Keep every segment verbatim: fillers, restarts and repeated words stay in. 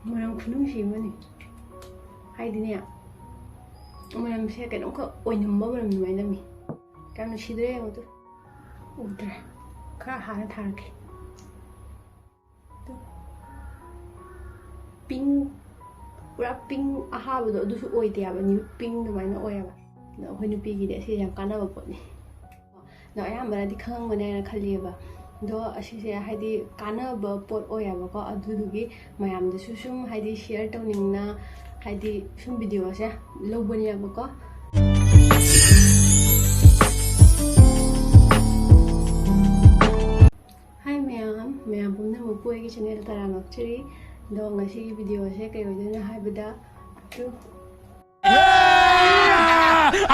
ꯃꯅꯝ ꯈꯨꯅꯨꯡꯁꯤ ꯑꯃꯅꯤ꯫ ꯍꯥꯏꯗꯤꯅꯦ, ꯃꯅꯝꯁꯦ ꯀꯩꯅꯣꯝꯈꯛ ꯑꯣꯏꯅꯝꯕ ꯃꯅꯝ ꯑꯗꯨꯃꯥꯏꯅ ꯅꯝꯃꯤ꯫ ꯌꯥꯝ ꯅꯨꯡꯁꯤꯗ꯭ꯔꯦ ꯌꯦꯡꯉꯣ ꯇꯨ꯫ ꯎꯗ꯭ꯔꯦ꯫ ꯈꯔ ꯍꯥꯟꯅ ꯊꯥꯔꯛꯀꯦ꯫ ꯇꯨ꯫ ꯄꯤꯡ, ꯄꯨꯔꯥ ꯄꯤꯡ ꯑꯍꯥꯕꯗꯣ ꯑꯗꯨꯁꯨ ꯑꯣꯏꯗꯦ ꯍꯥꯏꯕ, ꯅ꯭ꯌꯨꯠ ꯄꯤꯡ ꯑꯗꯨꯃꯥꯏꯅ ꯑꯣꯏꯌꯦꯕ꯫ ꯑꯗꯣ ꯑꯩꯈꯣꯏ ꯅꯨꯄꯤꯒꯤꯗꯤ ꯑꯁꯤ ꯌꯥꯝ ꯀꯥꯟꯅꯕ ꯄꯣꯠꯅꯤ꯫ ꯑꯗꯣ ꯑꯌꯥꯝꯕꯅꯗꯤ ꯈꯪꯉꯝꯒꯅꯤ ꯍꯥꯏꯅ ꯈꯜꯂꯤꯑꯕ꯫ ꯑꯗꯣ ꯑꯁꯤꯁꯦ ꯍꯥꯏꯗꯤ ꯀꯥꯟꯅꯕ ꯄꯣꯠ ꯑꯣꯏꯌꯦꯕꯀꯣ, ꯑꯗꯨꯗꯨꯒꯤ ꯃꯌꯥꯝꯗꯁꯨ ꯁꯨꯝ ꯍꯥꯏꯗꯤ ꯁꯤꯌꯔ ꯇꯧꯅꯤꯡꯅ ꯍꯥꯏꯗꯤ ꯁꯨꯝ ꯚꯤꯗꯤꯑꯣꯁꯦ ꯂꯧꯕꯅꯦꯕꯀꯣ꯫ ꯍꯥꯏ ꯃꯌꯥꯝ, ꯃꯌꯥꯝ ꯄꯨꯝꯅꯃꯛꯄꯨ ꯑꯩꯒꯤ ꯆꯦꯅꯦꯜ ꯇꯔꯥ ꯉꯥꯛꯆꯔꯤ꯫ ꯑꯗꯣ ꯉꯁꯤꯒꯤ ꯚꯤꯗꯤꯑꯣꯁꯦ ꯀꯩ ꯑꯣꯏꯗꯣꯏꯅꯣ ꯍꯥꯏꯕꯗ, ꯑꯗꯨ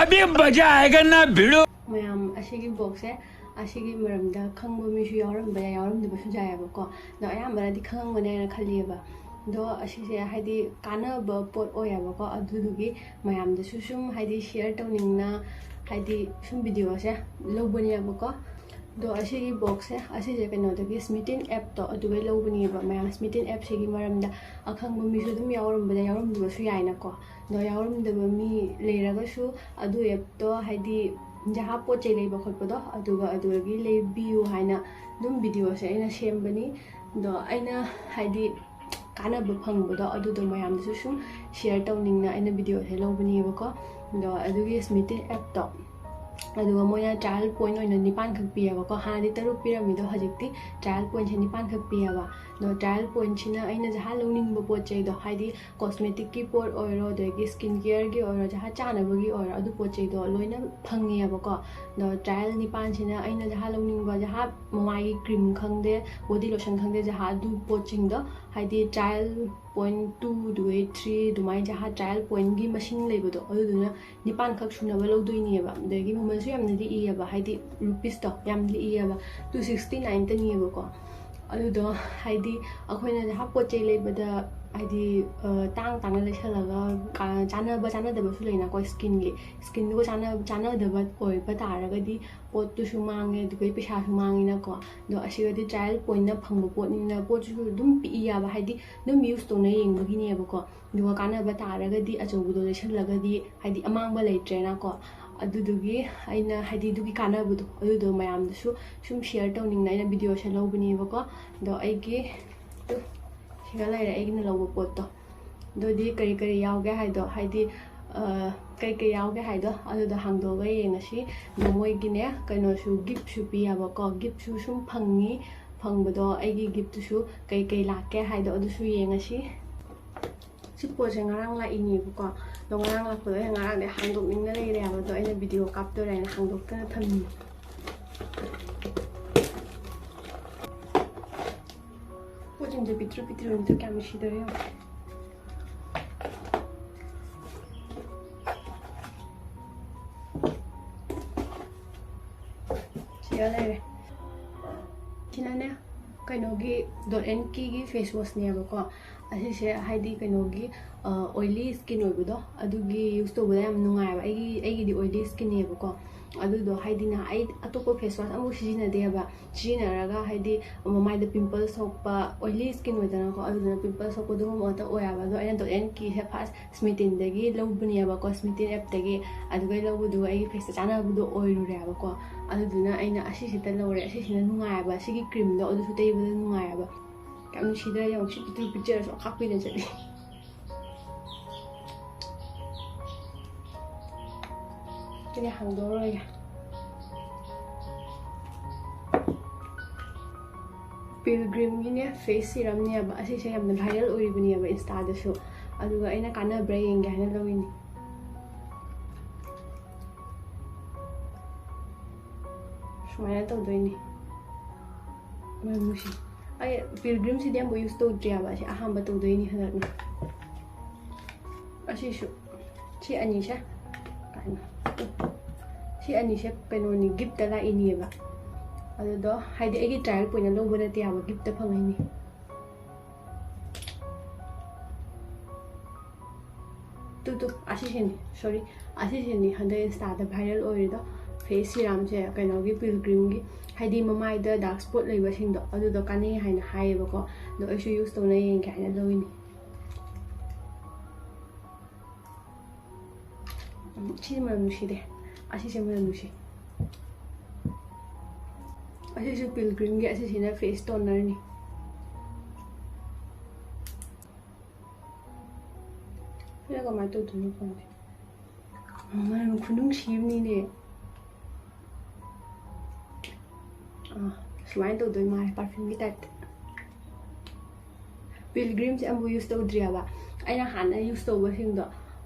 अभी मजा आएगा ना भिड़ो। ꯃꯌꯥꯝ ꯑꯁꯤꯒꯤ ꯕꯣꯛꯁꯁꯦ, ꯑꯁꯤꯒꯤ ꯃꯔꯝꯗ ꯈꯪꯕ ꯃꯤꯁꯨ ꯌꯥꯎꯔꯝꯕ ꯌꯥꯏ, ꯌꯥꯎꯔꯝꯗꯕꯁꯨ ꯌꯥꯏꯑꯕꯀꯣ꯫ ꯑꯗꯣ ꯑꯌꯥꯝꯕꯅꯗꯤ ꯈꯪꯉꯝꯒꯅꯤ ꯍꯥꯏꯅ ꯈꯜꯂꯤꯑꯕ꯫ ꯑꯗꯣ ꯑꯁꯤꯁꯦ ꯍꯥꯏꯗꯤ ꯀꯥꯟꯅꯕ ꯄꯣꯠ ꯑꯣꯏꯌꯦꯕꯀꯣ, ꯑꯗꯨꯗꯨꯒꯤ ꯃꯌꯥꯝꯗꯁꯨ ꯁꯨꯝ ꯍꯥꯏꯗꯤ ꯁꯤꯌꯔ ꯇꯧꯅꯤꯡꯅ ꯍꯥꯏꯗꯤ ꯁꯨꯝ ꯚꯤꯗꯤꯑꯣꯁꯦ ꯂꯧꯕꯅꯦꯕꯀꯣ꯫ ꯑꯗꯣ ꯑꯁꯤꯒꯤ ꯕꯣꯛꯁꯁꯦ, ꯑꯁꯤꯁꯦ ꯀꯩꯅꯣꯗꯒꯤ, ꯁ꯭ꯃꯤꯇꯤꯟ ꯑꯦꯞꯇꯣ ꯑꯗꯨꯗꯩ ꯂꯧꯕꯅꯦꯕ꯫ ꯃꯌꯥꯝ ꯁ꯭ꯃꯤꯇꯤꯟ ꯑꯦꯞꯁꯤꯒꯤ ꯃꯔꯝꯗ ꯑꯈꯪꯕ ꯃꯤꯁꯨ ꯑꯗꯨꯝ ꯌꯥꯎꯔꯝꯕꯗ ꯌꯥꯎꯔꯝꯗꯕꯁꯨ ꯌꯥꯏꯅꯀꯣ꯫ ꯑꯗꯣ ꯌꯥꯎꯔꯝꯗꯕ ꯃꯤ ꯂꯩꯔꯒꯁꯨ ꯑꯗꯨ ꯑꯦꯞꯇꯣ ꯍꯥꯏꯗꯤ ꯖꯍꯥ ꯄꯣꯠ ꯆꯩ ꯂꯩꯕ ꯈꯣꯠꯄꯗꯣ ꯑꯗꯨꯒ ꯑꯗꯨꯗꯒꯤ ꯂꯩꯕꯤꯌꯨ ꯍꯥꯏꯅ ꯑꯗꯨꯝ ꯚꯤꯗꯤꯑꯣꯁꯦ ꯑꯩꯅ ꯁꯦꯝꯕꯅꯤ꯫ ꯑꯗꯣ ꯑꯩꯅ ꯍꯥꯏꯗꯤ ꯀꯥꯟꯅꯕ ꯐꯪꯕꯗꯣ ꯑꯗꯨꯗꯣ ꯃꯌꯥꯝꯗꯁꯨ ꯁꯨꯝ ꯁꯤꯌꯔ ꯇꯧꯅꯤꯡꯅ ꯑꯩꯅ ꯚꯤꯗꯤꯑꯣꯁꯦ ꯂꯧꯕꯅꯦꯕꯀꯣ꯫ ꯑꯗꯣ ꯑꯗꯨꯒꯤ ꯁ꯭ꯃꯤꯇꯤꯟ ꯑꯦꯞꯇꯣ, ꯑꯗꯨꯒ ꯃꯣꯏꯅ ꯇ꯭ꯔꯥꯏꯌꯦꯜ ꯄꯣꯏꯟ ꯑꯣꯏꯅ ꯅꯤꯄꯥꯟꯈꯛ ꯄꯤꯌꯦꯕꯀꯣ꯫ ꯍꯥꯟꯅꯗꯤ ꯇꯔꯨꯛ ꯄꯤꯔꯝꯃꯤꯗꯣ ꯍꯧꯖꯤꯛꯇꯤ ꯇ꯭ꯔꯥꯏꯌꯦꯜ ꯄꯣꯏꯟꯁꯦ ꯅꯤꯄꯥꯟꯈꯛ ꯄꯤꯌꯦꯕ꯫ ꯑꯗꯣ ꯇ꯭ꯔꯥꯏꯌꯦꯜ ꯄꯣꯏꯟꯁꯤꯅ ꯑꯩꯅ ꯖꯍꯥ ꯂꯧꯅꯤꯡꯕ ꯄꯣꯠ ꯆꯩꯗꯣ, ꯍꯥꯏꯗꯤ ꯀꯣꯁꯃꯦꯇꯤꯛꯀꯤ ꯄꯣꯠ ꯑꯣꯏꯔꯣ, ꯑꯗꯒꯤ ꯁ꯭ꯀꯤꯟ ꯀꯤꯌꯔꯒꯤ ꯑꯣꯏꯔꯣ, ꯖꯍꯥ ꯆꯥꯅꯕꯒꯤ ꯑꯣꯏꯔꯣ, ꯑꯗꯨ ꯄꯣꯠ ꯆꯩꯗꯣ ꯂꯣꯏꯅ ꯐꯪꯉꯦꯕꯀꯣ꯫ ꯑꯗꯣ ꯇ꯭ꯔꯥꯏꯌꯦꯜ ꯅꯤꯄꯥꯟꯁꯤꯅ ꯑꯩꯅ ꯖꯍꯥ ꯂꯧꯅꯤꯡꯕ, ꯖꯍꯥ ꯃꯃꯥꯏꯒꯤ ꯀ꯭ꯔꯤꯝ ꯈꯪꯗꯦ, ꯕꯣꯗꯤ ꯂꯣꯁꯟ ꯈꯪꯗꯦ, ꯖꯍꯥ ꯑꯗꯨ ꯄꯣꯠꯁꯤꯡꯗꯣ ꯍꯥꯏꯗꯤ ꯇ꯭ꯔꯥꯏꯌꯦꯜ ꯄꯣꯏꯟ ꯇꯨ ꯑꯗꯨꯒ ꯊ꯭ꯔꯤ ꯑꯗꯨꯃꯥꯏꯅ ꯖꯍꯥ ꯇ꯭ꯔꯥꯏꯌꯦꯜ ꯄꯣꯏꯟꯒꯤ ꯃꯁꯤꯡ ꯂꯩꯕꯗꯣ, ꯑꯗꯨꯗꯨꯅ ꯅꯤꯄꯥꯟꯈꯛ ꯁꯨꯅꯕ ꯂꯧꯗꯣꯏꯅꯦꯕ꯫ ꯑꯗꯒꯤ ꯃꯃꯜꯁꯨ ꯌꯥꯝꯅ ꯂꯤꯛꯏꯑꯕ, ꯍꯥꯏꯗꯤ ꯔꯨꯄꯤꯁꯇꯣ ꯌꯥꯝ ꯂꯤꯛꯏꯑꯕ꯫ Two sixty ꯅꯥꯏꯟꯇꯅꯤꯑꯕꯀꯣ꯫ ꯑꯗꯨꯗꯣ ꯍꯥꯏꯗꯤ ꯑꯩꯈꯣꯏꯅ ꯄꯣꯠ ꯆꯩ ꯂꯩꯕꯗ ꯍꯥꯏꯗꯤ ꯇꯥꯡ ꯇꯥꯡꯅ ꯂꯩꯁꯜꯂꯒ ꯆꯥꯟꯅꯕ ꯆꯥꯟꯅꯗꯕꯁꯨ ꯂꯩꯅꯀꯣ꯫ ꯁ꯭ꯀꯤꯟꯒꯤ ꯁ꯭ꯀꯤꯟꯗꯨꯒ ꯆꯥꯟꯅꯗꯕ ꯑꯣꯏꯕ ꯇꯥꯔꯒꯗꯤ ꯄꯣꯠꯇꯨꯁꯨ ꯃꯥꯡꯉꯦ, ꯑꯗꯨꯒ ꯄꯩꯁꯥꯁꯨ ꯃꯥꯡꯉꯤꯅꯀꯣ꯫ ꯑꯗꯣ ꯑꯁꯤꯒꯗꯤ trial pointꯅ ꯐꯪꯕ ꯄꯣꯠꯅꯤꯅ ꯄꯣꯠꯁꯨ ꯑꯗꯨꯝ ꯄꯤꯛꯏ ꯌꯥꯕ, ꯍꯥꯏꯗꯤ ꯑꯗꯨꯝ use ꯇꯧꯅ ꯌꯦꯡꯕꯒꯤꯅꯦꯕꯀꯣ꯫ ꯑꯗꯨꯒ ꯀꯥꯟꯅꯕ ꯇꯥꯔꯒꯗꯤ ꯑꯆꯧꯕꯗꯣ ꯂꯩꯁꯜꯂꯒꯗꯤ ꯍꯥꯏꯗꯤ ꯑꯃꯥꯡꯕ ꯂꯩꯇ꯭ꯔꯦꯅꯀꯣ꯫ ꯑꯗꯨꯗꯨꯒꯤ ꯑꯩꯅ ꯍꯥꯏꯗꯤ ꯑꯗꯨꯒꯤ ꯀꯥꯟꯅꯕꯗꯣ ꯑꯗꯨꯗꯣ ꯃꯌꯥꯝꯗꯁꯨ ꯁꯨꯝ share ꯇꯧꯅꯤꯡꯅ ꯑꯩꯅ videoꯁꯦ ꯂꯧꯕꯅꯦꯕꯀꯣ꯫ ꯑꯗꯣ ꯑꯩꯒꯤ ꯇꯨ, ꯁꯤꯒ ꯂꯩꯔꯦ ꯑꯩꯒꯤꯅ ꯂꯧꯕ ꯄꯣꯠꯇꯣ꯫ ꯑꯗꯨꯗꯤ ꯀꯔꯤ ꯀꯔꯤ ꯌꯥꯎꯒꯦ ꯍꯥꯏꯗꯣ, ꯍꯥꯏꯗꯤ ꯀꯩ ꯀꯩ ꯌꯥꯎꯒꯦ ꯍꯥꯏꯗꯣ ꯑꯗꯨꯗꯣ ꯍꯥꯡꯗꯣꯛꯑꯒ ꯌꯦꯡꯉꯁꯤ꯫ ꯑꯗꯣ ꯃꯣꯏꯒꯤꯅꯦ ꯀꯩꯅꯣꯁꯨ giftꯁꯨ ꯄꯤꯌꯦꯕꯀꯣ꯫ Giftꯁꯨ ꯁꯨꯝ ꯐꯪꯉꯤ, ꯐꯪꯕꯗꯣ ꯑꯩꯒꯤ giftꯇꯨꯁꯨ ꯀꯩ ꯀꯩ ꯂꯥꯛꯀꯦ ꯍꯥꯏꯗꯣ ꯑꯗꯨꯁꯨ ꯌꯦꯡꯉꯁꯤ꯫ ꯁꯤ ꯄꯣꯠꯁꯦ ꯉꯔꯥꯡ ꯂꯥꯛꯏꯅꯦꯕꯀꯣ꯫ ꯑꯗꯣ ꯉꯔꯥꯡ ꯂꯥꯛꯄꯗꯣ ꯑꯩꯅ ꯉꯔꯥꯡꯗꯤ ꯍꯥꯡꯗꯣꯛꯅꯤꯡꯅ ꯂꯩꯔꯦ ꯍꯥꯏꯕ꯫ ꯑꯗꯣ ꯑꯩꯅ video ꯀꯥꯞꯇꯣꯔꯦ ꯍꯥꯏꯅ ꯍꯥꯡꯗꯣꯛꯇꯅ ꯊꯝꯃꯤꯅꯦ꯫ ꯄꯣꯠꯁꯤꯡꯁꯦ ꯄꯤꯛꯇ꯭ꯔꯨ ꯄꯤꯛꯇ꯭ꯔꯨ ꯑꯝꯇ ꯀꯌꯥꯝ ꯅꯨꯡꯁꯤꯗꯣꯔꯦ ꯌꯦꯡꯉꯣ꯫ ꯁꯤꯗ ꯂꯩꯔꯦ꯫ ꯁꯤꯅꯅꯦ ꯀꯩꯅꯣꯒꯤ Dot and Keyꯒꯤ face washꯅꯦꯕꯀꯣ꯫ ꯑꯁꯤꯁꯦ ꯍꯥꯏꯗꯤ ꯀꯩꯅꯣꯒꯤ oily skin ꯑꯣꯏꯕꯗꯣ ꯑꯗꯨꯒꯤ use ꯇꯧꯕꯗ ꯌꯥꯝ ꯅꯨꯡꯉꯥꯏꯕ꯫ ꯑꯩꯒꯤ ꯑꯩꯒꯤꯗꯤ oily skinꯅꯦꯕꯀꯣ꯫ ꯑꯗꯨꯗꯣ ꯍꯥꯏꯗꯤꯅ ꯑꯩ ꯑꯇꯣꯞꯄ face wash ꯑꯃꯐꯥꯎ ꯁꯤꯖꯤꯟꯅꯗꯦꯕ꯫ ꯁꯤꯖꯤꯟꯅꯔꯒ ꯍꯥꯏꯗꯤ ꯃꯃꯥꯏꯗ pimples ꯊꯣꯛꯄ, oily skin ꯑꯣꯏꯗꯅꯀꯣ꯫ ꯑꯗꯨꯗꯨꯅ pimples ꯊꯣꯛꯄ ꯑꯗꯨꯒꯨꯝꯕ ꯉꯥꯛꯇ ꯑꯣꯏꯌꯦꯕ꯫ ꯑꯗꯣ ꯑꯩꯅ Dot and Keyꯁꯦ first Smitten ꯗꯒꯤ ꯂꯧꯕꯅꯦꯕꯀꯣ, Smitten appꯇꯒꯤ꯫ ꯑꯗꯨꯒ ꯂꯧꯕꯗꯨꯒ ꯑꯩꯒꯤ faceꯇ ꯆꯥꯟꯅꯕꯗꯣ ꯑꯣꯏꯔꯨꯔꯦꯕꯀꯣ꯫ ꯑꯗꯨꯗꯨꯅ ꯑꯩꯅ ꯑꯁꯤꯁꯤꯗ ꯂꯧꯔꯦ꯫ ꯑꯁꯤꯁꯤꯅ ꯅꯨꯡꯉꯥꯏꯕ, ꯁꯤꯒꯤ creamꯗꯣ ꯑꯗꯨꯁꯨ ꯇꯩꯕꯗ ꯅꯨꯡꯉꯥꯏꯕ꯫ ꯌꯥꯝ ꯅꯨꯡꯁꯤꯗ꯭ꯔꯥ ꯌꯦꯡꯉꯣ, ꯁꯤ ꯄꯤꯛꯇ꯭ꯔꯨ ꯄꯤꯛꯆꯔꯁꯨ ꯑꯣꯟꯊꯣꯛ ꯀꯨꯏꯅ ꯆꯠꯂꯤ꯫ ꯁꯤꯗꯤ ꯍꯥꯡꯗꯣꯛꯑꯔꯣꯏꯒꯦ꯫ Pilgrimꯒꯤꯅꯦ face serumꯅꯦꯕ꯫ ꯑꯁꯤꯁꯦ ꯌꯥꯝꯅ viral ꯑꯣꯏꯔꯤꯕꯅꯦꯕ Instaꯗꯁꯨ꯫ ꯑꯗꯨꯒ ꯑꯩꯅ ꯀꯥꯟꯅꯕ꯭ꯔꯥ ꯌꯦꯡꯒꯦ ꯍꯥꯏꯅ ꯂꯧꯔꯤꯅꯤ꯫ ꯁꯨꯃꯥꯏꯅ ꯇꯧꯗꯣꯏꯅꯤ꯫ ꯃꯅꯝ ꯅꯨꯡꯁꯤ꯫ ꯑꯩ Pilgrimꯁꯤꯗꯤ ꯑꯃꯨꯛ use ꯇꯧꯗ꯭ꯔꯤꯑꯕ꯫ ꯑꯁꯤ ꯑꯍꯥꯟꯕ ꯇꯧꯗꯣꯏꯅꯤ ꯍꯟꯗꯛꯅ꯫ ꯑꯁꯤꯁꯨ ꯁꯤ ꯑꯅꯤꯁꯦ ꯀꯩꯅꯣ, ꯁꯤ ꯑꯅꯤꯁꯦ ꯀꯩꯅꯣꯅꯤ, giftꯇ ꯂꯥꯛꯏꯅꯦꯕ꯫ ꯑꯗꯨꯗꯣ ꯍꯥꯏꯗꯤ ꯑꯩꯒꯤ trial point ꯂꯧꯕ ꯅꯠꯇꯦ ꯍꯥꯏꯕ, gift ꯐꯪꯉꯛꯏꯅꯤ꯫ ꯇꯨ ꯇꯨ ꯑꯁꯤꯁꯤꯅꯤ, sorry, ꯑꯁꯤꯁꯤꯅꯤ ꯍꯟꯗꯛ Insta ꯗ viral ꯑꯣꯏꯔꯤꯗꯣ, face serum ꯁꯦ꯫ ꯀꯩꯅꯣꯒꯤ, Pilgrim ꯒꯤ, ꯍꯥꯏꯗꯤ ꯃꯃꯥꯏꯗ dark spot ꯂꯩꯕꯁꯤꯡꯗꯣ ꯑꯗꯨꯗꯣ ꯀꯥꯟꯅꯩ ꯍꯥꯏꯅ ꯍꯥꯏꯌꯦꯕꯀꯣ꯫ ꯑꯗꯣ ꯑꯩꯁꯨ use ꯇꯧꯅ ꯌꯦꯡꯒꯦ ꯍꯥꯏꯅ ꯂꯧꯔꯤꯅꯤ꯫ ꯎꯝ, ꯁꯤꯗꯤ ꯃꯅꯝ ꯅꯨꯡꯁꯤꯗꯦ꯫ ꯑꯁꯤꯁꯦ ꯃꯅꯝ ꯅꯨꯡꯁꯤ꯫ ꯑꯁꯤꯁꯨ Pilgrim ꯒꯤ, ꯑꯁꯤꯁꯤꯅ face toner ꯅꯤ꯫ ꯁꯤꯅ ꯀꯃꯥꯏꯅ ꯇꯧꯗꯣꯏꯅꯣ ꯈꯪꯗꯦ꯫ ꯃꯅꯝ ꯈꯨꯅꯨꯡꯁꯤ ꯑꯃꯅꯤꯅꯦ꯫ ꯑꯥ, ꯁꯨꯃꯥꯏꯅ ꯇꯧꯗꯣꯏ ꯃꯥꯜꯂꯦ, perfume ꯒꯤ type ꯇ꯫ Pilgrim ꯁꯦ ꯑꯃꯨꯛ use ꯇꯧꯗ꯭ꯔꯤꯑꯕ꯫ ꯑꯩꯅ ꯍꯥꯟꯅ use ꯇꯧꯕꯁꯤꯡꯗꯣ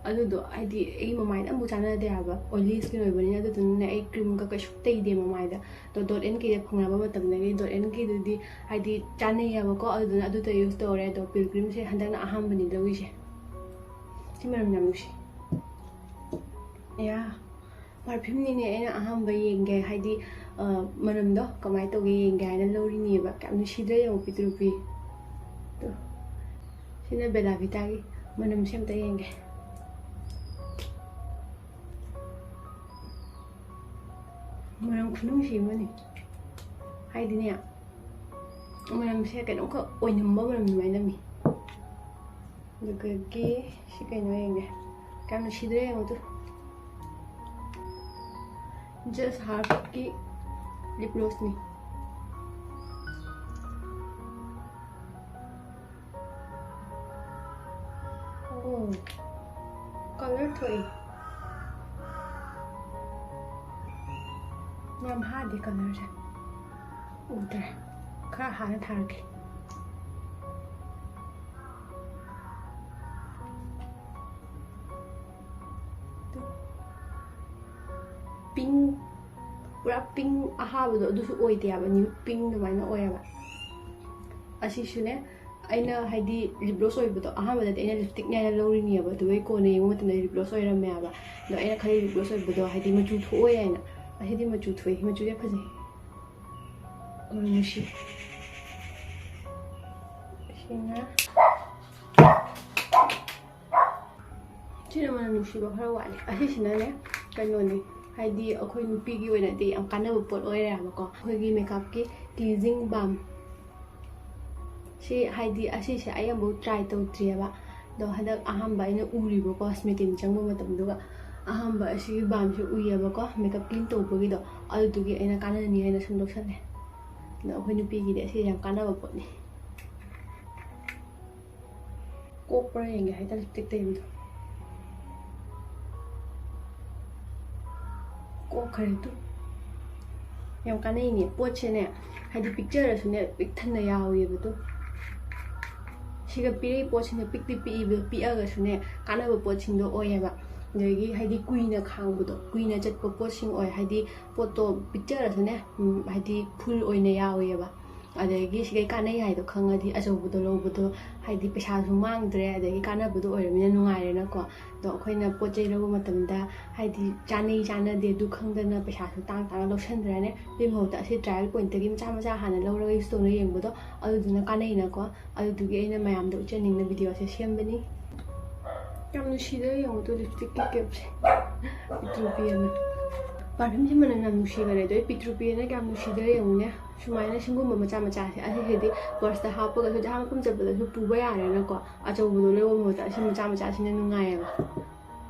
ꯑꯗꯨꯗꯣ, ꯍꯥꯏꯗꯤ, ꯑꯩ ꯃꯃꯥꯏꯗ ꯑꯃꯨꯛ ꯆꯥꯟꯅꯗꯦ ꯍꯥꯏꯕ, oily skin ꯑꯣꯏꯕꯅꯤꯅ꯫ ꯑꯗꯨꯗꯨꯅꯅꯦ ꯑꯩ cream ꯒ ꯀꯩꯁꯨ ꯇꯩꯗꯦ ꯃꯃꯥꯏꯗ꯫ ꯑꯗꯣ Dot N K ꯗ ꯐꯪꯅꯕ ꯃꯇꯝꯗꯒꯤ Dot N K ꯗꯨꯗꯤ, ꯍꯥꯏꯗꯤ, ꯆꯥꯅꯩꯌꯦꯕꯀꯣ, ꯑꯗꯨꯗꯨꯅ ꯑꯗꯨꯗ use ꯇꯧꯔꯦ꯫ ꯑꯗꯣ Pilgrim ꯁꯦ ꯍꯟꯗꯛꯅ ꯑꯍꯥꯟꯕꯅꯤ ꯂꯧꯔꯤꯁꯦ꯫ ꯁꯤ ꯃꯅꯝ ꯌꯥꯝ ꯅꯨꯡꯁꯤ꯫ ꯌꯥ, perfume ꯅꯤꯅꯦ ꯑꯩꯅ ꯑꯍꯥꯟꯕ ꯌꯦꯡꯒꯦ, ꯍꯥꯏꯗꯤ, ꯑ, ꯃꯅꯝꯗꯣ ꯀꯃꯥꯏꯅ ꯇꯧꯒꯦ ꯌꯦꯡꯒꯦ ꯍꯥꯏꯅ ꯂꯧꯔꯤꯅꯦꯕ꯫ ꯀꯌꯥꯝ ꯅꯨꯡꯁꯤꯗ꯭ꯔꯥ ꯌꯦꯡꯉꯣ, ꯄꯤꯛꯇ꯭ꯔꯨ ꯄꯤꯛꯏ꯫ ꯑꯗꯣ, ꯁꯤꯅ Bella Vita ꯒꯤ꯫ ꯃꯅꯝꯁꯦ ꯑꯝꯇ ꯌꯦꯡꯒꯦ꯫ ꯃꯅꯝ ꯈꯨꯅꯨꯡꯁꯤ ꯑꯃꯅꯤ꯫ ꯍꯥꯏꯗꯤꯅꯦ, ꯃꯅꯝꯁꯦ ꯀꯩꯅꯣꯝꯈꯛ ꯑꯣꯏꯅꯝꯕ ꯃꯅꯝ ꯑꯗꯨꯃꯥꯏꯅ ꯅꯝꯃꯤ꯫ ꯑꯗꯨꯗꯒꯤ ꯁꯤ ꯀꯩꯅꯣ ꯌꯦꯡꯒꯦ꯫ ꯀꯌꯥꯝ ꯅꯨꯡꯁꯤꯗ꯭ꯔꯦ ꯌꯦꯡꯉꯨ ꯇꯨ꯫ Just Herbs ꯀꯤ lip gloss ꯅꯤ꯫ ꯑꯣ, colour ꯊꯣꯛꯏ꯫ ꯌꯥꯝ ꯍꯥꯗꯦ colour ꯁꯦ꯫ ꯎꯗ꯭ꯔꯦ꯫ ꯈꯔ ꯍꯥꯟꯅ ꯊꯥꯔꯛꯀꯦ꯫ Pink, ꯄꯨꯔꯥ pink ꯑꯍꯥꯕꯗꯣ ꯑꯗꯨꯁꯨ ꯑꯣꯏꯗꯦ ꯍꯥꯏꯕ, nude pink ꯑꯗꯨꯃꯥꯏꯅ ꯑꯣꯏꯌꯦꯕ꯫ ꯑꯁꯤꯁꯨꯅꯦ, ꯑꯩꯅ ꯍꯥꯏꯗꯤ lip gloss ꯑꯣꯏꯕꯗꯣ, ꯑꯍꯥꯟꯕꯗꯗꯤ ꯑꯩꯅ lipstick ꯅꯦ ꯍꯥꯏꯅ ꯂꯧꯔꯤꯅꯦꯕ, ꯑꯗꯨꯒ ꯑꯩ ꯀꯣꯟꯅ ꯌꯦꯡꯕ ꯃꯇꯝꯗ lip gloss ꯑꯣꯏꯔꯝꯃꯦ ꯍꯥꯏꯕ꯫ ꯑꯗꯣ ꯑꯩꯅ ꯈꯜꯂꯤ lip gloss ꯑꯣꯏꯕꯗꯣ ꯍꯥꯏꯗꯤ ꯃꯆꯨ ꯊꯣꯛꯑꯣꯏ ꯍꯥꯏꯅ꯫ ꯑꯁꯤꯗꯤ ꯃꯆꯨ ꯊꯣꯛꯑꯦ, ꯃꯆꯨꯁꯦ ꯐꯖꯩ꯫ ꯅꯨꯡꯁꯤ꯫ ꯁꯤꯅ, ꯁꯤꯅ ꯃꯅꯝ ꯅꯨꯡꯁꯤꯕ ꯈꯔ ꯋꯥꯠꯂꯤ꯫ ꯑꯁꯤꯁꯤꯅꯅꯦ, ꯀꯩꯅꯣꯅꯤ, ꯍꯥꯏꯗꯤ ꯑꯩꯈꯣꯏ ꯅꯨꯄꯤꯒꯤ ꯑꯣꯏꯅꯗꯤ ꯌꯥꯝ ꯀꯥꯟꯅꯕ ꯄꯣꯠ ꯑꯣꯏꯔꯦꯕꯀꯣ꯫ ꯑꯩꯈꯣꯏꯒꯤ makeupꯀꯤ cleansing balm꯫ ꯁꯤ, ꯍꯥꯏꯗꯤ ꯑꯁꯤꯁꯦ ꯑꯩ ꯑꯃꯨꯛ try ꯇꯧꯗ꯭ꯔꯤꯑꯕ꯫ ꯑꯗꯣ ꯍꯟꯗꯛ ꯑꯍꯥꯟꯕ ꯑꯩꯅ ꯎꯔꯤꯕꯀꯣ, ꯁ꯭ꯃꯤꯇꯤꯟ ꯆꯪꯕ ꯃꯇꯝꯗꯨꯒ ꯑꯍꯥꯟꯕ ꯑꯁꯤꯒꯤ balmꯁꯦ ꯎꯏꯌꯦꯕꯀꯣ, makeup clean ꯇꯧꯕꯒꯤꯗꯣ꯫ ꯑꯗꯨꯗꯨꯒꯤ ꯑꯩꯅ ꯀꯥꯟꯅꯅꯤ ꯍꯥꯏꯅ ꯁꯨꯝ ꯂꯧꯁꯜꯂꯦ꯫ ꯑꯗꯣ ꯑꯩꯈꯣꯏ ꯅꯨꯄꯤꯒꯤꯗꯤ ꯑꯁꯤ ꯌꯥꯝ ꯀꯥꯟꯅꯕ ꯄꯣꯠꯅꯤ꯫ ꯀꯣꯛꯄ꯭ꯔꯥ ꯌꯦꯡꯒꯦ ꯍꯥꯏꯇꯥꯔꯦ, lipstick ꯇꯩꯕꯗꯣ꯫ ꯀꯣꯛꯈ꯭ꯔꯦ ꯇꯨ꯫ ꯌꯥꯝ ꯀꯥꯟꯅꯩꯅꯦ ꯄꯣꯠꯁꯦꯅꯦ, ꯍꯥꯏꯗꯤ pictureꯗꯁꯨꯅꯦ ꯄꯤꯛ ꯊꯟꯅ ꯌꯥꯎꯋꯦꯕ ꯇꯨ꯫ ꯁꯤꯒ ꯄꯤꯔꯛꯏ ꯄꯣꯠꯁꯤꯅ ꯄꯤꯛꯇꯤ ꯄꯤꯛꯏꯕ, ꯄꯤꯛꯑꯒꯁꯨꯅꯦ ꯀꯥꯟꯅꯕ ꯄꯣꯠꯁꯤꯡꯗꯣ ꯑꯣꯏꯌꯦꯕ꯫ ꯑꯗꯒꯤ ꯍꯥꯏꯗꯤ ꯀꯨꯏꯅ ꯈꯥꯡꯕꯗꯣ, ꯀꯨꯏꯅ ꯆꯠꯄ ꯄꯣꯠꯁꯤꯡ ꯑꯣꯏ, ꯍꯥꯏꯗꯤ ꯄꯣꯠꯇꯣ pictureꯗꯁꯨꯅꯦ, ꯎꯝ, ꯍꯥꯏꯗꯤ full ꯑꯣꯏꯅ ꯌꯥꯎꯋꯦꯕ꯫ ꯑꯗꯒꯤ ꯁꯤꯈꯩ ꯀꯥꯟꯅꯩ ꯍꯥꯏꯗꯣ ꯈꯪꯉꯗꯤ ꯑꯆꯧꯕꯗꯣ ꯂꯧꯕꯗꯣ ꯍꯥꯏꯗꯤ ꯄꯩꯁꯥꯁꯨ ꯃꯥꯡꯗ꯭ꯔꯦ, ꯑꯗꯒꯤ ꯀꯥꯟꯅꯕꯗꯣ ꯑꯣꯏꯔꯕꯅꯤꯅ ꯅꯨꯡꯉꯥꯏꯔꯦꯅꯀꯣ꯫ ꯑꯗꯣ ꯑꯩꯈꯣꯏꯅ ꯄꯣꯠ ꯆꯩ ꯂꯧꯕ ꯃꯇꯝꯗ ꯍꯥꯏꯗꯤ ꯆꯥꯅꯩ ꯆꯥꯅꯗꯦ ꯑꯗꯨ ꯈꯪꯗꯅ ꯄꯩꯁꯥꯁꯨ ꯇꯥꯡ ꯇꯥꯡꯅ ꯂꯧꯁꯟꯗ꯭ꯔꯅꯦ꯫ ꯑꯗꯨꯒꯤ ꯃꯍꯨꯠꯇ ꯑꯁꯤ trial pointꯇꯒꯤ ꯃꯆꯥ ꯃꯆꯥ ꯍꯥꯟꯅ ꯂꯧꯔꯒ use ꯇꯧꯅ ꯌꯦꯡꯕꯗꯣ ꯑꯗꯨꯗꯨꯅ ꯀꯥꯟꯅꯩꯅꯀꯣ꯫ ꯑꯗꯨꯗꯨꯒꯤ ꯑꯩꯅ ꯃꯌꯥꯝꯗ ꯎꯠꯆꯅꯤꯡꯅ videoꯁꯦ ꯁꯦꯝꯕꯅꯤ꯫ ꯌꯥꯝ ꯅꯨꯡꯁꯤꯗ꯭ꯔꯥ ꯌꯦꯡꯉꯨ ꯇꯨ lipstickꯀꯤ capꯁꯦ꯫ ꯄꯤꯇ꯭ꯔꯨ ꯄꯤꯑꯅ꯫ Perfumeꯁꯦ ꯃꯅꯝ ꯌꯥꯝ ꯅꯨꯡꯁꯤꯕꯅꯦ꯫ ꯑꯗꯣ ꯑꯩ ꯄꯤꯇ꯭ꯔꯨ ꯄꯤꯑꯅ ꯀꯌꯥꯝ ꯅꯨꯡꯁꯤꯗ꯭ꯔꯥ ꯌꯦꯡꯉꯨꯅꯦ꯫ ꯁꯨꯃꯥꯏꯅ ꯁꯤꯒꯨꯝꯕ ꯃꯆꯥ ꯃꯆꯥꯁꯦ ꯑꯁꯤꯁꯤꯗꯤ purseꯇ ꯍꯥꯞꯄꯒꯁꯨ ꯖꯍꯥꯡ ꯃꯐꯝ ꯆꯠꯄꯗꯁꯨ ꯄꯨꯕ ꯌꯥꯔꯦꯅꯀꯣ꯫ ꯑꯆꯧꯕꯗꯣ ꯂꯩꯕ ꯃꯍꯨꯠꯇ ꯑꯁꯤ ꯃꯆꯥ ꯃꯆꯥꯁꯤꯅ ꯅꯨꯡꯉꯥꯏꯌꯦꯕ꯫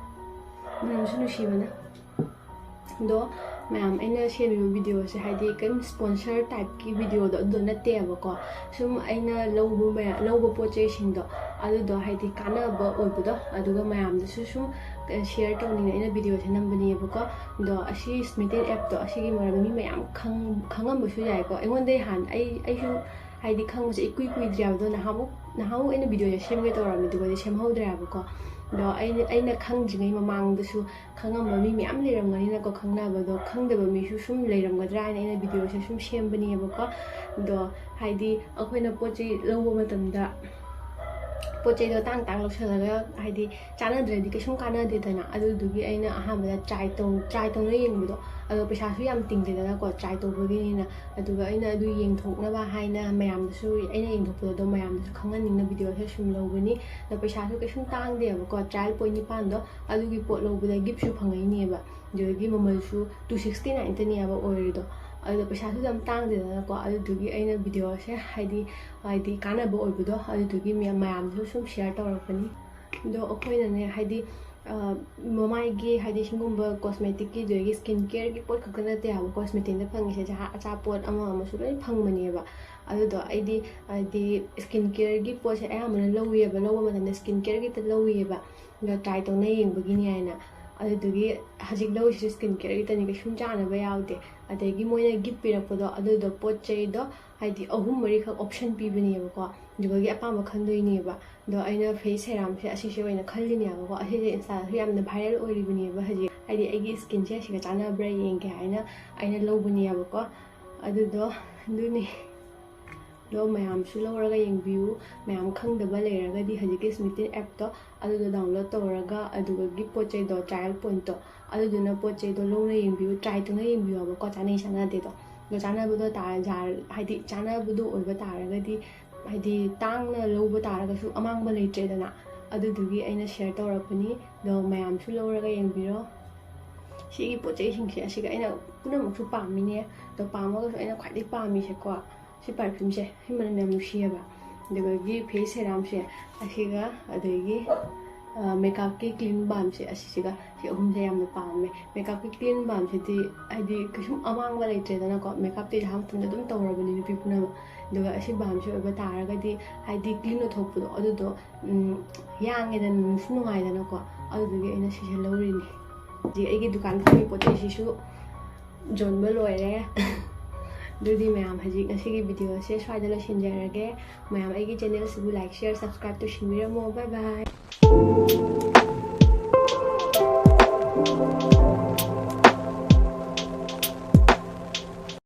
ꯃꯅꯝꯁꯨ ꯅꯨꯡꯁꯤꯕꯅ꯫ ꯑꯗꯣ ꯃꯌꯥꯝ, ꯑꯩꯅ ꯁꯦꯝꯃꯤꯕ videoꯁꯦ ꯍꯥꯏꯗꯤ ꯀꯔꯤꯝ sponsor typeꯀꯤ videoꯗꯣ ꯑꯗꯨꯗꯣ ꯅꯠꯇꯦꯕꯀꯣ꯫ ꯁꯨꯝ ꯑꯩꯅ ꯂꯧꯕ ꯃꯌꯥꯝ, ꯂꯧꯕ ꯄꯣꯠ ꯆꯩꯁꯤꯡꯗꯣ ꯑꯗꯨꯗꯣ ꯍꯥꯏꯗꯤ ꯀꯥꯟꯅꯕ ꯑꯣꯏꯕꯗꯣ, ꯑꯗꯨꯒ ꯃꯌꯥꯝꯗꯁꯨ ꯁꯨꯝ share ꯇꯧꯅꯤꯡꯉꯦ ꯑꯩꯅ videoꯁꯦ ꯅꯝꯕꯅꯦꯕꯀꯣ꯫ ꯑꯗꯣ ꯑꯁꯤ Smitten appꯇꯣ ꯑꯁꯤꯒꯤ ꯃꯔꯝꯗ ꯃꯤ ꯃꯌꯥꯝ ꯈꯪ-, ꯈꯪꯉꯝꯕꯁꯨ ꯌꯥꯏꯀꯣ꯫ ꯑꯩꯉꯣꯟꯗꯩ ꯍꯥꯟꯅ ꯑꯩ, ꯑꯩꯁꯨ ꯍꯥꯏꯗꯤ ꯈꯪꯕꯁꯦ ꯏꯀꯨꯏ ꯀꯨꯏꯗ꯭ꯔꯤ ꯍꯥꯏꯕꯗꯣ꯫ ꯅꯍꯥꯟꯃꯨꯛ, ꯅꯍꯥꯟꯃꯨꯛ ꯑꯩꯅ videoꯁꯦ ꯁꯦꯝꯒꯦ ꯇꯧꯔꯝꯃꯦ, ꯑꯗꯨꯒꯗꯤ ꯁꯦꯝꯍꯧꯗ꯭ꯔꯦ ꯍꯥꯏꯕꯀꯣ꯫ ꯑꯗꯣ ꯑꯩꯅ, ꯑꯩꯅ ꯈꯪꯗ꯭ꯔꯤꯉꯩ ꯃꯃꯥꯡꯗꯁꯨ ꯈꯪꯉꯝꯕ ꯃꯤ ꯃꯌꯥꯝ ꯂꯩꯔꯝꯒꯅꯤꯅꯀꯣ, ꯈꯪꯅꯕꯗꯣ꯫ ꯈꯪꯗꯕ ꯃꯤꯁꯨ ꯁꯨꯝ ꯂꯩꯔꯝꯒꯗ꯭ꯔꯥ ꯍꯥꯏꯅ ꯑꯩꯅ videoꯁꯦ ꯁꯨꯝ ꯁꯦꯝꯕꯅꯦꯕꯀꯣ꯫ ꯑꯗꯣ ꯍꯥꯏꯗꯤ ꯑꯩꯈꯣꯏꯅ ꯄꯣꯠ ꯆꯩ ꯂꯧꯕ ꯃꯇꯝꯗ ꯄꯣꯠ ꯆꯩꯗꯣ ꯇꯥꯡ ꯇꯥꯡ ꯂꯧꯁꯜꯂꯒ ꯍꯥꯏꯗꯤ ꯆꯥꯟꯅꯗ꯭ꯔꯗꯤ ꯀꯩꯁꯨꯝ ꯀꯥꯟꯅꯗꯦꯗꯅ꯫ ꯑꯗꯨꯗꯨꯒꯤ ꯑꯩꯅ ꯑꯍꯥꯟꯕꯗ ꯇ꯭ꯔꯥꯏ ꯇꯧ ꯇ꯭ꯔꯥꯏ ꯇꯧꯅ ꯌꯦꯡꯕꯗꯣ, ꯑꯗꯣ ꯄꯩꯁꯥꯁꯨ ꯌꯥꯝ ꯇꯤꯡꯗꯦꯗꯅꯀꯣ ꯇ꯭ꯔꯥꯏ ꯇꯧꯕꯒꯤꯅꯤꯅ꯫ ꯑꯗꯨꯒ ꯑꯩꯅ ꯑꯗꯨ ꯌꯦꯡꯊꯣꯛꯅꯕ ꯍꯥꯏꯅ ꯃꯌꯥꯝꯗꯁꯨ, ꯑꯩꯅ ꯌꯦꯡꯊꯣꯛꯄꯗꯣ ꯃꯌꯥꯝꯗꯁꯨ ꯈꯪꯍꯟꯅꯤꯡꯅ ꯚꯤꯗꯤꯑꯣꯁꯦ ꯁꯨꯝ ꯂꯧꯕꯅꯤ꯫ ꯑꯗꯣ ꯄꯩꯁꯥꯁꯨ ꯀꯩꯁꯨꯝ ꯇꯥꯡꯗꯦꯕꯀꯣ, ꯇ꯭ꯔꯥꯏꯌꯦꯜ ꯄꯣꯏꯟ ꯅꯤꯄꯥꯟꯗꯣ ꯑꯗꯨꯒꯤ ꯄꯣꯠ ꯂꯧꯕꯗ ꯒꯤꯐꯁꯨ ꯐꯪꯉꯛꯏꯅꯦꯕ꯫ ꯑꯗꯨꯗꯒꯤ ꯃꯃꯜꯁꯨ ꯇꯨ ꯁꯤꯛꯁꯇꯤ ꯅꯥꯏꯟꯇꯅꯦꯕ ꯑꯣꯏꯔꯤꯗꯣ꯫ ꯑꯗꯨꯗ ꯄꯩꯁꯥꯁꯨ ꯌꯥꯝ ꯇꯥꯡꯗꯦꯗꯅꯀꯣ꯫ ꯑꯗꯨꯗꯨꯒꯤ ꯑꯩꯅ ꯚꯤꯗꯤꯑꯣꯁꯦ ꯍꯥꯏꯗꯤ ꯍꯥꯏꯗꯤ ꯀꯥꯟꯅꯕ ꯑꯣꯏꯕꯗꯣ, ꯑꯗꯨꯗꯨꯒꯤ ꯃꯌꯥꯝ ꯃꯌꯥꯝꯗꯁꯨ ꯁꯨꯝ ꯁꯤꯌꯔ ꯇꯧꯔꯛꯄꯅꯤ꯫ ꯑꯗꯣ ꯑꯩꯈꯣꯏꯅꯅꯦ ꯍꯥꯏꯗꯤ ꯑ, ꯃꯃꯥꯏꯒꯤ ꯍꯥꯏꯗꯤ ꯁꯤꯒꯨꯝꯕ ꯀꯣꯁꯃꯦꯇꯤꯛꯀꯤ ꯑꯗꯨꯗꯒꯤ ꯁ꯭ꯀꯤꯟ ꯀꯦꯌꯔꯒꯤ ꯄꯣꯠ ꯈꯛꯇ ꯅꯠꯇꯦ ꯍꯥꯏꯕ ꯀꯣꯁꯃꯦꯇꯤꯛꯅ ꯐꯪꯉꯤꯁꯦ꯫ ꯖꯍꯥ- ꯑꯆꯥꯄꯣꯠ ꯑꯃ ꯑꯃꯁꯨ ꯂꯣꯏ ꯐꯪꯕꯅꯦꯕ꯫ ꯑꯗꯨꯗꯣ ꯑꯩꯗꯤ ꯍꯥꯏꯗꯤ ꯁ꯭ꯀꯤꯟ ꯀꯦꯌꯔꯒꯤ ꯄꯣꯠꯁꯦ ꯑꯌꯥꯝꯕꯅ ꯂꯧꯋꯦꯕ, ꯂꯧꯕ ꯃꯇꯝꯗ ꯁ꯭ꯀꯤꯟ ꯀꯦꯌꯔꯒꯤꯇ ꯂꯧꯋꯦꯕ꯫ ꯑꯗꯣ ꯇ꯭ꯔꯥꯏ ꯇꯧꯅ ꯌꯦꯡꯕꯒꯤꯅꯤ ꯍꯥꯏꯅ꯫ ꯑꯗꯨꯗꯨꯒꯤ ꯍꯧꯖꯤꯛ ꯂꯧꯔꯤꯁꯤꯁꯨ ꯁ꯭ꯀꯤꯟ ꯀꯦꯌꯔꯒꯤꯇꯅꯤ, ꯀꯩꯁꯨꯝ ꯆꯥꯅꯕ ꯌꯥꯎꯗꯦ꯫ ꯑꯗꯒꯤ ꯃꯣꯏꯅ ꯒꯤꯐ ꯄꯤꯔꯛꯄꯗꯣ ꯑꯗꯨꯗꯣ ꯄꯣꯠ ꯆꯩꯗꯣ ꯍꯥꯏꯗꯤ ꯑꯍꯨꯝ ꯃꯔꯤꯈꯛ ꯑꯣꯞꯁꯟ ꯄꯤꯕꯅꯦꯕꯀꯣ꯫ ꯑꯗꯨꯗꯒꯤ ꯑꯄꯥꯝꯕ ꯈꯟꯗꯣꯏꯅꯦꯕ꯫ ꯑꯗꯣ ꯑꯩꯅ ꯐꯦꯁ ꯁꯦꯔꯥꯝꯁꯦ ꯑꯁꯤꯁꯦ ꯑꯣꯏꯅ ꯈꯜꯂꯤꯅꯦꯕꯀꯣ꯫ ꯑꯁꯤꯁꯦ ꯏꯟꯁꯇꯥꯗꯁꯨ ꯌꯥꯝꯅ ꯚꯥꯏꯔꯦꯜ ꯑꯣꯏꯔꯤꯕꯅꯦꯕ ꯍꯧꯖꯤꯛ꯫ ꯍꯥꯏꯗꯤ ꯑꯩꯒꯤ ꯁ꯭ꯀꯤꯟꯁꯦ ꯑꯁꯤꯒ ꯆꯥꯟꯅꯕ꯭ꯔꯥ ꯌꯦꯡꯒꯦ ꯍꯥꯏꯅ ꯑꯩꯅ ꯂꯧꯕꯅꯦꯕꯀꯣ꯫ ꯑꯗꯨꯗꯣ ꯑꯗꯨꯅꯤ꯫ ꯑꯗꯣ ꯃꯌꯥꯝꯁꯨ ꯂꯧꯔꯒ ꯌꯦꯡꯕꯤꯌꯨ꯫ ꯃꯌꯥꯝ ꯈꯪꯗꯕ ꯂꯩꯔꯒꯗꯤ ꯍꯧꯖꯤꯛꯀꯤ ꯁ꯭ꯃꯤꯇꯤꯟ ꯑꯦꯞꯇꯣ ꯑꯗꯨꯗꯣ ꯗꯥꯎꯟꯂꯣꯗ ꯇꯧꯔꯒ ꯑꯗꯨꯒꯤ ꯄꯣꯠ ꯆꯩꯗꯣ, ꯇ꯭ꯔꯥꯏꯌꯦꯜ ꯄꯣꯏꯟꯠꯇꯣ ꯑꯗꯨꯗꯨꯅ ꯄꯣꯠ ꯆꯩꯗꯣ ꯂꯧꯅ ꯌꯦꯡꯕꯤꯌꯨ, ꯇ꯭ꯔꯥꯏ ꯇꯧꯅ ꯌꯦꯡꯕꯤꯌꯨꯕꯀꯣ, ꯆꯥꯅꯩ ꯆꯥꯟꯅꯗꯦꯗꯣ꯫ ꯑꯗꯣ ꯆꯥꯅꯕꯗꯣ ꯇꯥ-, ꯌꯥꯔ-, ꯍꯥꯏꯗꯤ ꯆꯥꯅꯕꯗꯣ ꯑꯣꯏꯕ ꯇꯥꯔꯒꯗꯤ ꯍꯥꯏꯗꯤ ꯇꯥꯡꯅ ꯂꯧꯕ ꯇꯥꯔꯒꯁꯨ ꯑꯃꯥꯡꯕ ꯂꯩꯇ꯭ꯔꯦꯗꯅ꯫ ꯑꯗꯨꯗꯨꯒꯤ ꯑꯩꯅ ꯁꯤꯌꯔ ꯇꯧꯔꯛꯄꯅꯤ꯫ ꯑꯗꯣ ꯃꯌꯥꯝꯁꯨ ꯂꯧꯔꯒ ꯌꯦꯡꯕꯤꯔꯣ꯫ ꯁꯤꯒꯤ ꯄꯣꯠ ꯆꯩꯁꯤꯡꯁꯦ ꯑꯁꯤꯒ ꯑꯩꯅ ꯄꯨꯝꯅꯃꯛꯁꯨ ꯄꯥꯝꯃꯤꯅꯦ꯫ ꯑꯗꯣ ꯄꯥꯝꯃꯒꯁꯨ ꯑꯩꯅ ꯈ꯭ꯋꯥꯏꯗꯒꯤ ꯄꯥꯝꯃꯤꯁꯦꯀꯣ, ꯁꯤ ꯄꯔꯐ꯭ꯌꯨꯝꯁꯦ, ꯁꯤ ꯃꯅꯝ ꯌꯥꯝ ꯅꯨꯡꯁꯤꯌꯦꯕ꯫ ꯑꯗꯨꯗꯒꯤ ꯐꯦꯁ ꯁꯦꯔꯥꯝꯁꯦ ꯑꯁꯤꯒ, ꯑꯗꯒꯤ ꯑ, ꯃꯦꯀꯞꯀꯤ ꯀ꯭ꯂꯤꯟ ꯕꯥꯝꯁꯦ ꯑꯁꯤꯁꯤꯒ, ꯁꯤ ꯑꯍꯨꯝꯁꯦ ꯌꯥꯝꯅ ꯄꯥꯝꯃꯦ꯫ ꯃꯦꯀꯞꯀꯤ ꯀ꯭ꯂꯤꯟ ꯕꯥꯝꯁꯤꯗꯤ ꯍꯥꯏꯗꯤ ꯀꯩꯁꯨꯝ ꯑꯃꯥꯡꯕ ꯂꯩꯇ꯭ꯔꯦꯗꯅꯀꯣ꯫ ꯃꯦꯀꯞꯇꯤ ꯂꯩꯍꯥ ꯃꯇꯝꯗ ꯑꯗꯨꯝ ꯇꯧꯔꯕꯅꯤ ꯅꯨꯄꯤ ꯄꯨꯝꯅꯃꯛ꯫ ꯑꯗꯨꯒ ꯑꯁꯤ ꯕꯥꯝꯁꯦ ꯑꯣꯏꯕ ꯇꯥꯔꯒꯗꯤ ꯍꯥꯏꯗꯤ ꯀ꯭ꯂꯤꯟ ꯑꯣꯏꯊꯣꯛꯄꯗꯣ ꯑꯗꯨꯗꯣ, ꯎꯝ, ꯌꯥꯡꯉꯦꯗꯅ, ꯅꯨꯡꯁꯨ ꯅꯨꯡꯉꯥꯏꯗꯅꯀꯣ꯫ ꯑꯗꯨꯗꯨꯒꯤ ꯑꯩꯅ ꯁꯤꯁꯦ ꯂꯧꯔꯤꯅꯤ꯫ ꯍꯧꯖꯤꯛ ꯑꯩꯒꯤ ꯗꯨꯀꯥꯟ ꯐꯝꯃꯤ ꯄꯣꯠ ꯆꯩꯁꯤꯁꯨ ꯌꯣꯟꯕ ꯂꯣꯏꯔꯦ꯫ ꯑꯗꯨꯗꯤ ꯃꯌꯥꯝ ꯍꯧꯖꯤꯛ ꯉꯁꯤꯒꯤ ꯚꯤꯗꯤꯑꯣꯁꯦ ꯁ꯭ꯋꯥꯏꯗ ꯂꯣꯏꯁꯤꯟꯖꯔꯒꯦ꯫ ꯃꯌꯥꯝ ꯑꯩꯒꯤ ꯆꯦꯅꯦꯜꯁꯤꯕꯨ like, share, subscribe ꯇꯧꯁꯤꯟꯕꯤꯔꯝꯃꯣ꯫ Bye bye꯫